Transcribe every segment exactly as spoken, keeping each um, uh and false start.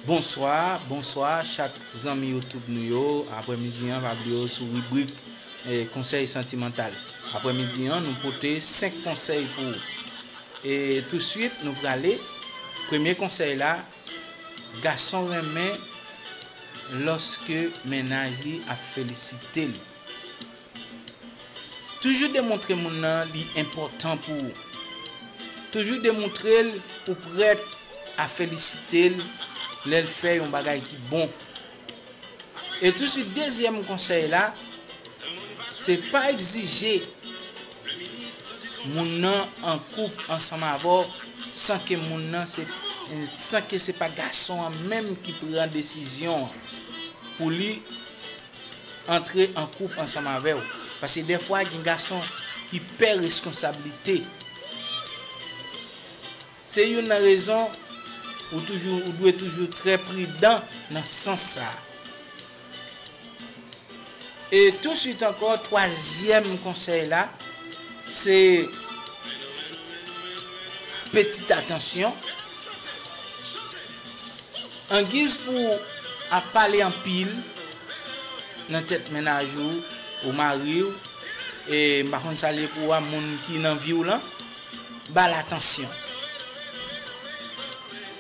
Bonswa, bonswa chak zanmi YouTube nou yo. Aprèmidi an, pa bliye w sou ribrik eh, konsèy santimantal. Aprèmidi an, nou pote senk konsèy pou ou. E touswit, nou prale. Premye konsèy la, gason renmen lòske mennaj li ap felisite l. Toujou demontre moun nan li enpòtan pou ou. Toujou demontre l ou prèt a felisite l lè l fè yon bagay ki bon. E touswit, dezyèm konsèy la, se pa egzije moun nan an koup ansanm avè w san ke moun nan se, san ke se pa gason an menm ki pran desizyon an pou li antre an koup ansanm avè w. Paske dèfwa, gen gason ki pè reskonsablite. Se youn nan rezon ou toujou, ou dwe toujou trè pridan nan sans sa a. E touswit ankò, twazyèm konsèy la, se petit atansyon. Angiz pou w ap pale anpil nan tèt mennaj ou, ou mari w, e m pa konn sa l ye pou w a, moun ki nan vi w lan, ba l atansyon.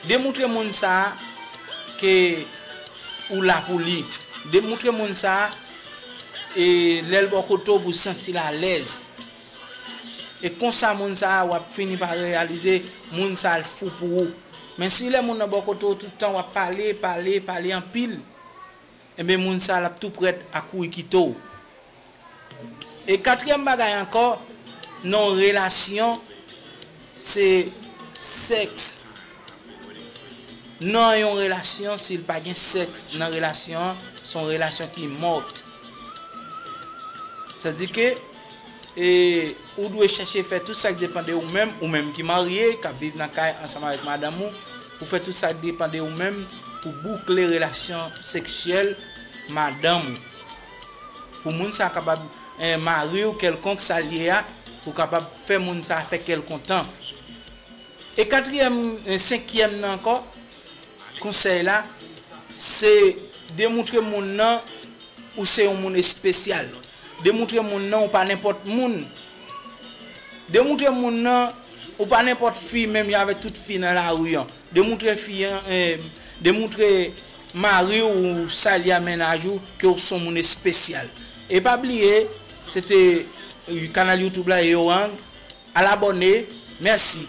Demontre moun sa a ke ou la pou li. Demontre moun sa a e lè l bò kote w pou w santi l alèz. E konsa moun sa a, w ap fini pa reyalize moun sa a l fou pou ou. Men si lè moun nan bò kote w tout tan w ap pale, pale, pale anpil, enben moun sa a l ap tou prèt a kouri kite w. E katriyèm bagay ankò, nan yon relasyon, se sèks. Nan yon relasyon, si l pa gen sèks nan relasyon an, se yon relasyon ki mòt. Sètadi ke e, ou dwe chèche fè tout sa k depann de ou menm, ou menm ki marye, k ap viv nan kay ansanm avèk madanm ou, pou fè tout sa k depann de ou menm pou boukle relasyon seksyèl madanm ou. Pou moun sa a kapab, eh, mari w kèlkonk sa l ye a, pou kapab fè moun sa a fè kè l kontan. E katriyèm, eh, senkyèm nan ankò, konsèy la, se demontre moun nan ou se yon moun espesyal. Demontre moun nan ou pa nenpòt moun. Demontre moun nan ou pa nenpòt fi, menm jan avèk tout fi nan lari an. Demontre fi an, eh, demontre mari w ou sa l ye a, mennaj ou, ke w se yon moun espesyal. E pa bliye, se te, eh, kanal YouTube la, Yoang. Al abòne. Mèsi.